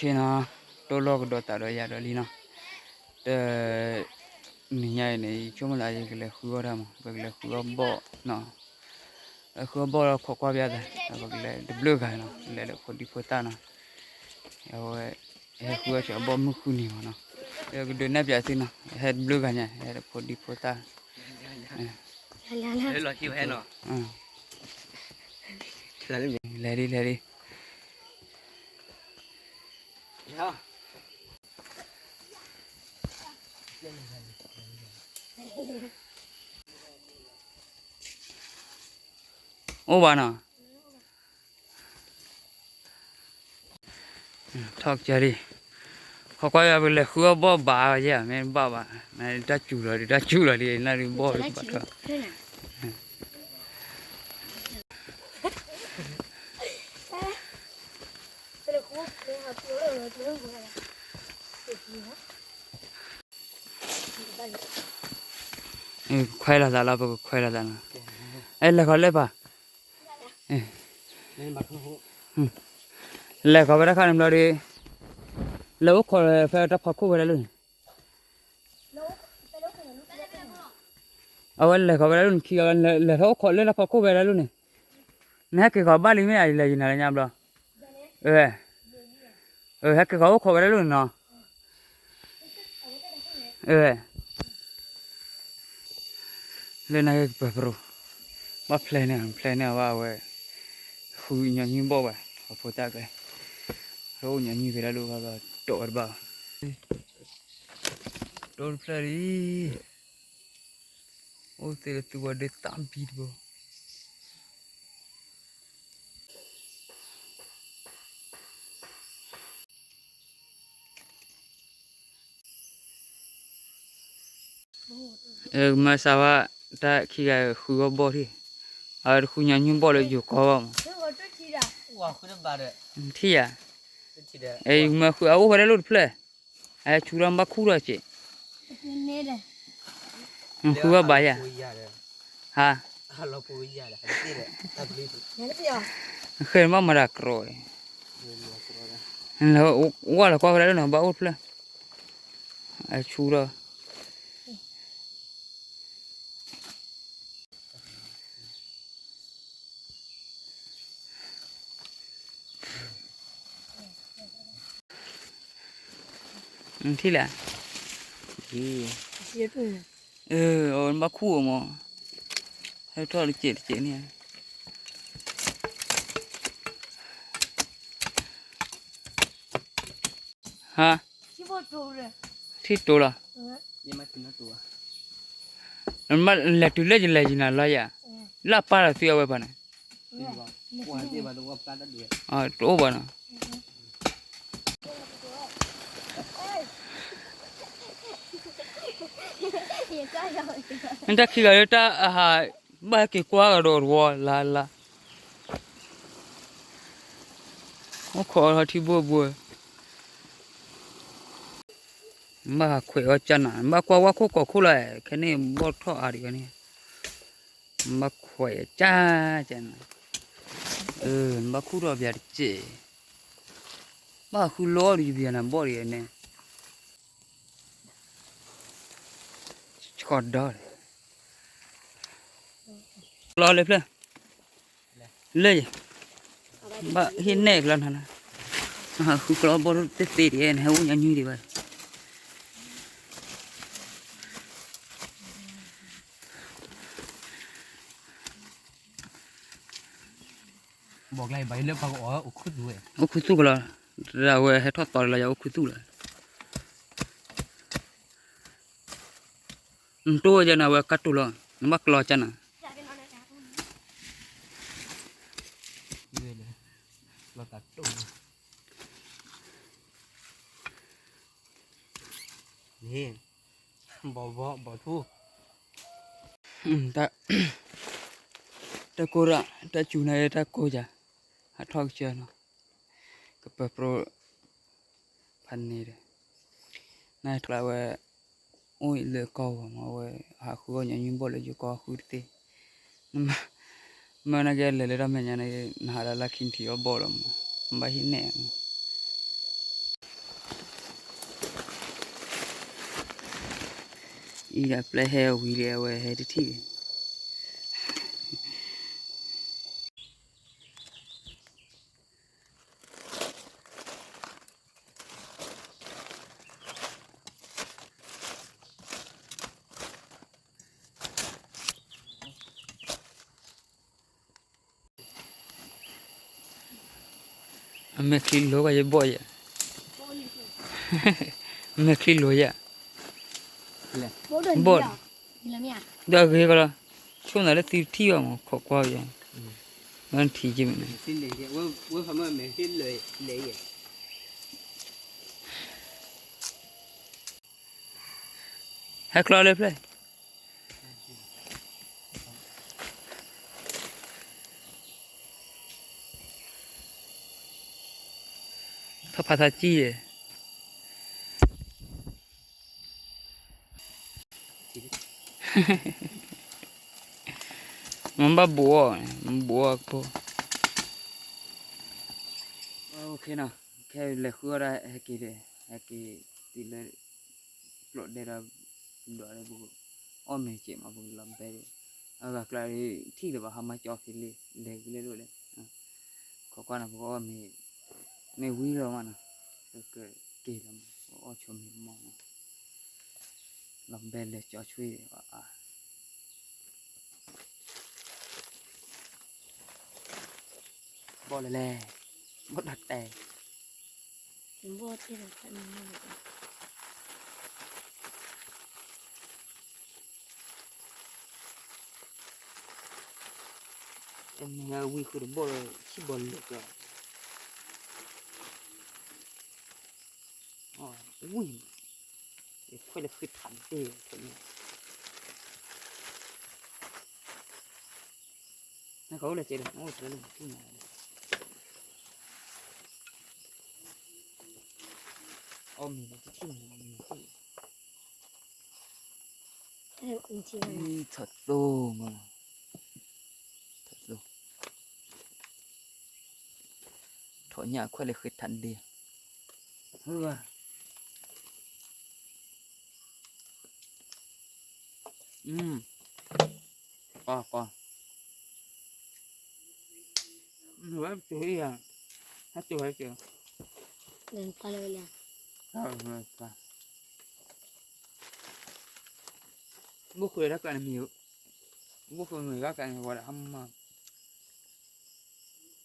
ထံၣ်နီၤ, တိၢ်လီၢ်ကဒီးသးဒီးယၤဒီးလံနီၤ, တ နံၤညါအံၤန့ၣ် ယဆိကမိၣ်လၢယကလဲၤဃုအီၣ်တၢ်မး, ပကလဲၤဃုအီၣ်ဘီၣ်နီၤ, လဲၤဃုအီၣ်ဘီၣ်လီၤခိးကွၢ်ပျါသး, ပကလဲၤတဘျုးဂၤနီၤ, လဲၤဒီးဖိဒံဖိသၣ်နီၤ, အဝဲ ဟဲဃုအီၣ်ဆၢအဘီၣ်မုၢ်ဃုနံၤမးနီၤ, ကဒုးနဲၣ်ပၠးသုနီၤ, ဟဲတဘျုးဂၤညါ ဟဲဒီးဖိဒံဖိသၣ်, လဲၤဒ်လဲၤဒ် အိၣ်ဘၣ်နီၤ, ထီၣ်ကစၢ်လံ, ခိးကွၢ်ယၤ ပလဲၤဃုအီၣ်ဘီၣ်ဘၣ်ယဲ မ့ၢ်ဘၣ်ဘၣ်, တၢ်စူၤလီၤဒံး တၢ်စူၤလီၤဒံး နၢ်ဒံးဘီၣ်ဒံးဘၣ်ထီၣ် ခွဲလီၤသးလီၤ ပကခွဲလီၤသးနီၤ, အဲ လဲၤခီလဲၣ်ပၢ်, လဲၤခီဖဲတၢ်ခါန့ၣ်ဘျီဒီး, လဲၤအိၣ်ခိးဖဲတၢ်ဖီခိၣ်ဝဲဒၣ်လၢန့ၣ်, အဝဲလဲၤခီဖဲဒၣ်လၢန့ၣ်ခံဂၤ, လဲၤထီၣ်အိၣ်ခိးလၢတၢ်ဖီခိၣ်ဖဲဒၣ်လၢန့ၣ်, နဟဲက့ၤခီဘၣ်လံမ့ၢ်အလဲၤယံၤနၤလၢညါဘျီ, အဝဲ ဟဲက့ၤခီအိၣ်ခိးဝဲဒၣ်လၢန့ၣ်နီၤ, အဝဲ လၢနကပၢၤပရိ, ဘၣ်ဖျဲးန့ၢ် ဖျဲးန့ၢ်အီၤဘၣ်အဝဲ, ဃုညီနုၢ်ဘီၣ်ဘၣ် အဖိသၣ်ကျဲ, အိၣ်ညီနုၢ်ဖဲဒၣ်လၢဘၣ်ဘၣ် တီၢ်ဝဲတဘၣ်, တိၢ်တဖျၢၣ်လံ, အိၣ်သ့လၢသုဝဲဒၣ်သၣ်ဘံတဘိ မၢစးဝါ တၢ်ခံဂၤဃုအီၣ်ဘီၣ်ထံၣ်, အဝဲတဃုညီနုၢ်ဘီၣ်လၢယိၤကီၢ်ဘၣ်မး, ထံၣ်ယၤ, မၢဃုအအိၣ်ဝဲဒၣ်လိၣ်တဖျၢၣ်, အဆူၣ်ထီၣ်ဘၣ်ခူၣ်ထီၣ်စ့ၢ်, ဃုအီၣ်ဘၣ်ယၤ, ဟါ, ဃဲမးမၤတၢ်ကြီ, ဝဲလီၤကွၢ်ဝဲဒၣ်လၢနီၤ ဘၣ်အိၣ်တဖျၢၣ်, အဆူၣ်ထီၣ် ထံၣ်လဲၣ်, အဘၣ်ခူၣ်အီၤမး, ဟဲထီၣ်တစဲးတစဲးန့ၣ်, ဟါ, ထံၣ်တိၤလီၤ, လဲၤတုၤလၢယလဲၤယံၤနၤလီၤယၤ, လၢအပၢ်ဒီးသုအဝဲပှၤန့ၣ်, တအိၣ်ဘၣ်နီၤ, နတၢ်ခံဂၤလၢတၢ်အဟး, ဘၣ်ဟဲက့ၤကွၢ်ကဒီးတဝီလါလါ, အိၣ်ခိးထီၣ်ထံဘိဘိ, ဘၣ်ဟးခွဲးအီၣ်ကၢ်နၤ, ဘၣ်ကွၢ်ဝဲခိၣ်ကိးခိၣ်လီၤ, ခဲန့ၣ်ဘီၣ်ထီၣ်အါဒံးဝဲန့ၣ်, ဘၣ်ခွဲးကၢ်ကၢ်နၤ, ဘၣ်ခူၣ်ထီၣ်ပၠးတစဲး, ဘၣ်ဃုလီအီၣ်ဒံးပၠးနၤဘီၣ်ဒံးန့ၣ် ဆှီဒီး, လီၤလၢဖျၢၣ်, လၢယ, ဘၣ်ဟ့ၣ်နဲၣ်ကျီနၤ, ဃုကျီဘီၣ်သ့ၣ်သ့ၣ်ဒံး နဟဲအိၣ်ညါညွံဒံးဘၣ် အိၣ်ခူသူၣ်ကလီၤ, တဝဲဟဲထီၣ်သီလီၤယၤအိၣ်ခူသူၣ်လီၤ, နတိၢ်ဝဲယၤန့ၣ် အဝဲကတိၤလီၤ, နဘၣ်ကျီကၢ်နၤ, ဘီဘီဘီထူ, တၢ်ကိၢ်ရၣ် တၢ်စူၤန့ၣ်တၢ်ကိၢ်ယၤ, ဟးထီၣ်ကစၢၢ်နီၤ, ကပၢၤပြိ ဖးန့ၣ်ဒီး, နထီၣ်လၢဝဲ, အိၣ်လၢကီၢ်ဂီၤမး အဝဲဟးဃုအီၣ်ညီနုၢ်ဘီၣ်လၢယိၤကီၢ်ဃုတသ့, မ့ၢ်နာ်က့လဲၤလၢတၢ်မဲာ်ညါန့ၣ် နဟးလၢလၢခံထံၣ်အီၣ်ဘီၣ်လီၤမး, နဘၣ်ဟ့ၣ်နဲၣ်မး အံၤဒီးပျဲဟဲဝံၤလံ အဝဲဟဲတထံၣ်ဘၣ်. အမဲာ်ချံလိၤဘၣ်ယဘီၣ်ယဲ, အမဲာ်ချံလိၤယဲ, ဘီၣ်, ဒီးအဂ့ၤကီးလီၤ, ဆိၣ်နၤလၢသုထံၣ်ဘၣ်မး ခိးကွၢ်ယဲ, ဘၣ်နထံၣ်က့ၤမးန့ၣ်, ဟဲချီလၢဖျၢၣ် ထီၣ်ဖးထီၣ်ကံၢ်ယဲ, မ့ၢ်ဘၣ်ဘူးအီၤ, မ့ၢ်ဘူးအီၤကဖိ, ခဲလဲၤဃုအီၣ်ဒၣ်ဟဲက့ၤဒီး, ဟဲက့ၤတုၤလၢ ကျိးဒဲဒီး, ဒီးပအီၣ်မ့ၤက့ၤမး ပကလီၤဘဲဒီး, အဂၤကျါ ထံၣ်လၢၤဘၣ် ဟါမၢ်ကၠီဖံလံ လဲၤဝံၤလၢဒိၣ်လဲၣ်, ခိးကွၢ်နၤ ပကအီၣ်မ့ၤ, မ့ၢ်ဝံၤလီၤမးနီၤ, ပကက့ၤလီၤမး ပအီၣ်ဆိမ့ၤမး, လီၤဘဲလဲၤကၠီဆွ့အါ ဘီၣ်လၢလဲၣ်, ဘီၣ်တၢ်တဲ, ဘီၣ်တၢ်တဲ, တမ့ၢ်ဝံၤဃုာ်တဘီၣ်လၢ ဆံၣ်ဘီၣ်လၢာ်ကၢ, ဝံၤ, ခွဲးလၢဃ့ထးတ့ၢ်, နကအိၣ်လၢကဲဒီး နအိၣ်တလၢလၢနထံၣ်နၤ, အီၣ်မ့ၤလၢတထံၣ်နၤ, ထီၣ်သိမး, ထီၣ်သိ, ထီၣ်ညၣ်ခွဲးလၢဃ့ထးဒ့, ဝဲပတုၤအံၤ, ဟဲတုၤဟဲတုၤ, ဘိၣ်ဃုာ်တၢ်ကျးန့ၣ်မ့ၢ်, ဘိၣ်ဃုာ်မ့ၢ်ဂၤကျးန့ၣ် ဝဲဒၣ်ဟါမၢ်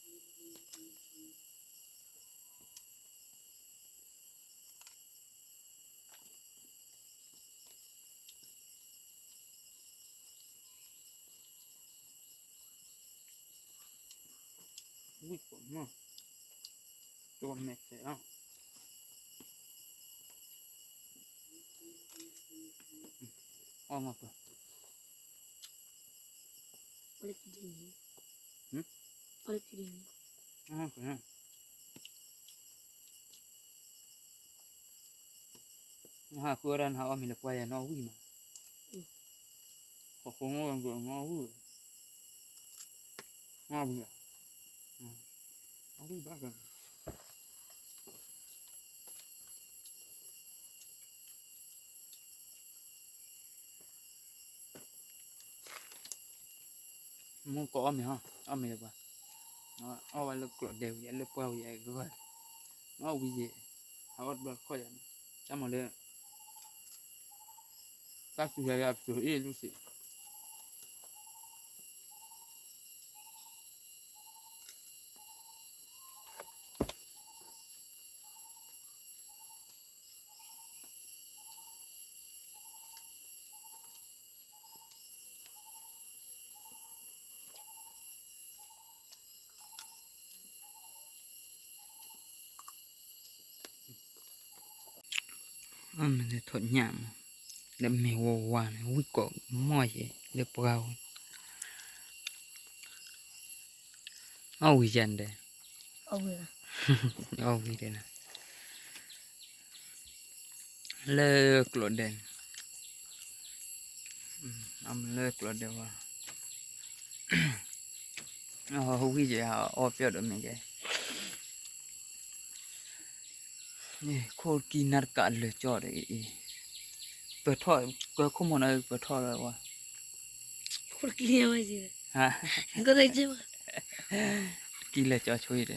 ဝံၣ်ကိးမး, ကမဲာ်ဖဲးလီၤ, အီၣ်မးပှၤ, ဟါဃုဝဲဒၣ်နဟးအီၣ်မ့ၤလၢပှၢ်ယဲ နအီၣ်ဝံၣ်မး, ဃိးဃိးငီၢ်ဂီၢ်နအီၣ်ဝံၣ်, နအီၣ်ဝံၣ်, အီၣ်ဝံၣ်ဘၣ်က မ့ၢ်ကအီၣ်မ့ၤဟီ, အီၣ်မ့ၤလၢပှၤ, အီၣ်ဝဲလၢကျိးဒဲဝံၤ လၢပှၢ်ဝံၤအဂီၢ်, မ့ၢ်အီၣ်ဝံၤယဲ, ဟးအီၣ်တဘျီတခီၣ်ယဲ, တၢ်မၤလၢ တၢ်စူၤယၤယၤပစိၤအ့ၣ်လူစ့ၢ် အမ့ၢ်လၢထီၣ်ညၣ်မး, လၢမ့ၢ်ဝါဝါန့ၣ် ဝံၣ်ကိးမီၢ်ယဲ လၢပှၢ်ဝဲ, အီၣ်ဝံၤယဲဒဲး, အီၣ်ဝံၤဒဲး, လၢကျိးဒဲးန့ၣ်, အမ့ၢ်လၢကျိးဒဲးဝဲ, အဝံၣ်ယဲ အီၣ်ပျီၢ်ဒီးမ့ၢ်ယဲ, ခိၣ်ကံနါတကးလၢာ်ကၠီဒီးအံၤ, ပၢၤထီၣ်, ကၢခိၣ်မီၤန့ၣ်ပၢၤထီၣ်လၢဝဲ, ခိၣ်တကံၢ်ဝဲ, ကတကံၢ်လၢကၠီဆိအံၤဒီး တ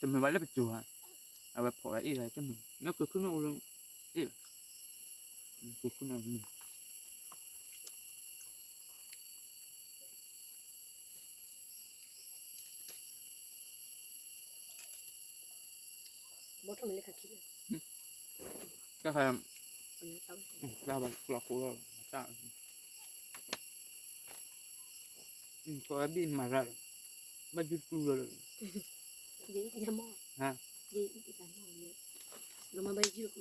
မ့ၢ်ဘၣ်လၢပစိၤဧါ, အဝဲဖီၣ်ဝဲအ့ၣ်ဂၤတမ့ၢ် လၢကခုၣ်န့ၣ်အိၣ်လၢ, အ့ၣ်, ကခုၣ်န့ၣ် တၢ်ခါ, တၢ်ဘၣ်ကျီၢ်ဃိလီၤ, တၢ်, ကီၢ်ဘံၣ်မၤရၣ်လီၤ, ဘၣ်ယုၢ်တကျူလီ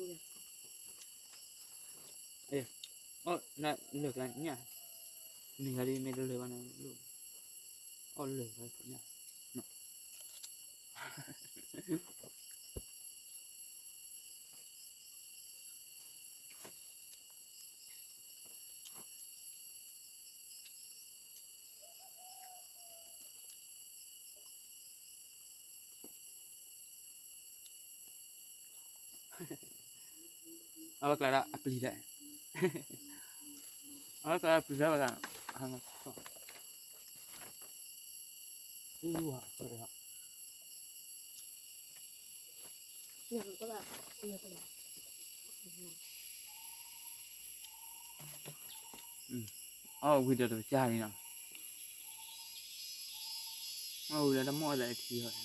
ၤ, ဟါ, အ့ၣ်, အီၣ်လၢာ်ကျါညၣ်, နဂၤဒ်မ့ၢ်တလၢာ်ဘၣ်န့ၣ်, အီၣ်လၢာ်ကျါညၣ် အဝဲကျါဒီးအပျံၤဒီး, အဝဲကျါအပျံၤဒီးဝဲဒၣ်, အဝဲ အီၣ်ဝံၤဒီးတကစၢ်လံနီၤ, အီၣ်ဝံၤဒီးတမီၢ်အသးထံဟီၣ်, ပ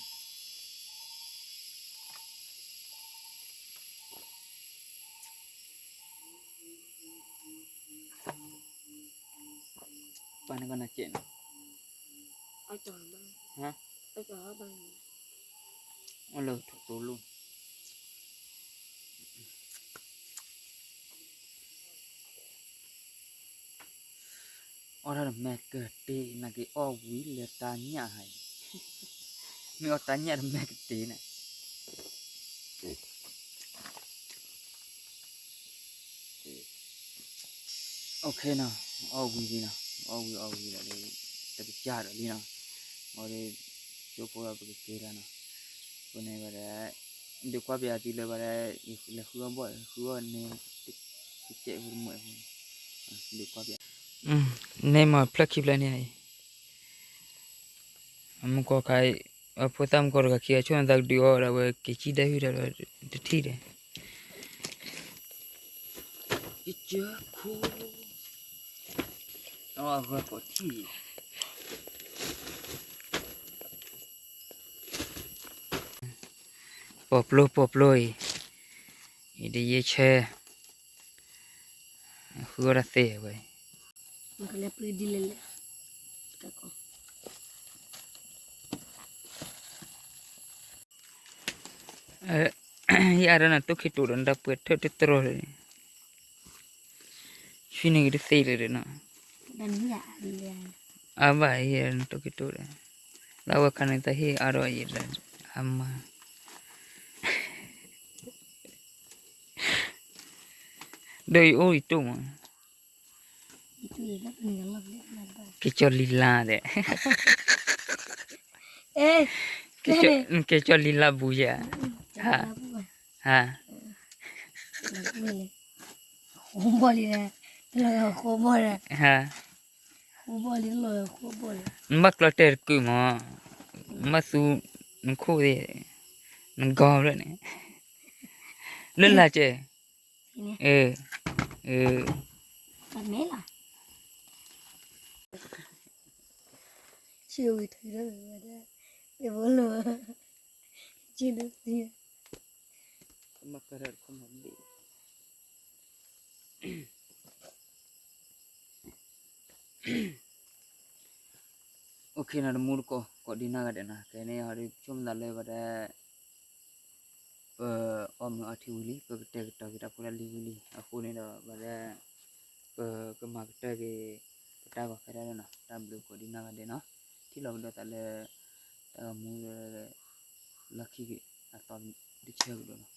ှၤန့ၣ်ကနၤစဲးနီၤ, အီၣ်လၢထီၣ်သိလိ အီၣ်တၢ်တမဲာ်ကတ့ၢ် နာ်က့ၤအီၣ်ဝံၤလၢတၢ်ညၣ်ဟါအံၤ, မ့ၢ်အီၣ်တၢ်ညၣ်တမဲာ်ကတ့ၢ်န့ၣ်, အိၣ်ခ့နီၤ, အီၣ်ဝံၤလံနီၤ, အီၣ်ဝံၤအီၣ်ဝံၤဒီး တကစၢ်ဒီးလံနီၤ, အီၤဒီး ကၠိဖိဒီးပကက့ၤလီၤနီၤ, အဃိန့ၣ်ဘၣ်ဒီး ဒုးကွၢ်ပယီၤသုလၢဘၣ်ဒီး လဲၤဃုအီၣ်ဘီၣ် ဃုအီၣ်န့ၣ် တကဲးဖိတမုာ်အဃိန့ၣ်, ဒုးကွၢ်ပယီၤ, န့ၣ်မ့ၢ်ဖျၢၣ်ခံဖျၢၣ်န့ၣ်အံၤ, အမူကီၢ်ခါအံၤ, အဖိသၣ်မူကီၢ်တဂၤခံဂၤ ဆိၣ်နသးကဒုးအီၣ်ဒီး အဝဲက့ၤကံၣ်ဒဲဟူဒီးတထံၣ်ဒီး ယကၢခိၣ်, အဂီၢ်ကိးထံၣ်, ပီၣ်ပျိပီၣ်ပျိအံၤ, အံၤတယဲၢ်ဆၢ, ဃုအီၣ်တၢ်သ့ဝဲ ယအါဒီးနတိၢ်ခ့တိၣ်ဒီး နတၢ်ပှဲၤထၢၣ်တတြီၢ်ဒီး, ဆံန့ၣ်ကတသ့လၢၤဒီးနီၤ, အါဘၣ်ယဲနတိၢ်ခ့တိၣ်ဒီး, လၢအဝဲခါန့ၣ် တၢ်ဟ့ၣ်အါဒီးယဲဒီး, အမါ ဒီးယအိၣ်ယတိၢ်မး, က့ၤကၠီလံလါဒီး, က့ၤကၠီလံလါဘူးယဲ, ဟါ, ဃိဘီၣ်လံ, ဃိဘီၣ်လံ, နဘၣ်ကျီတဲာ်တကုာ်မး, နဘၣ်သူ, နခိၣ်သ့ၣ်, နဂီၤဖျၢၣ်န့ၣ်, လၢလၢ်ကဲ, အ, အိၣ်ခ့နီၤ တမူတကိး ကိးဒံးနီၢ်ဂၤဒဲးနီၤ, ခဲန့ၣ်ဟီဒုး ဆိကမိၣ်သးလၢဘၣ်ဒၣ် ပအီၣ်မ့ၤအီထံဝံၤလံ, ပကတဲာ်ကတီၤက့ၤတၢ်ဖိတၢ်လံၤဝံၤလံ, အဃိန့ၣ်ဒီး ဘၣ်ဒၣ် ပကမၤကတၢၢ်က့ၤ ပတၢ်ဂီၤဖဲဒၣ်လီၤနီၤ, တၢ်ဘျုးကိးဒံးနီၢ်ဂၤဒဲးနီၤ, ထံၣ်လိာ်ကဒီးသးလၢ တၢ်ဂီၤမူလၢ လီၢ်ခံက့ၤ အသီတဆၢကဒီးနီၤ.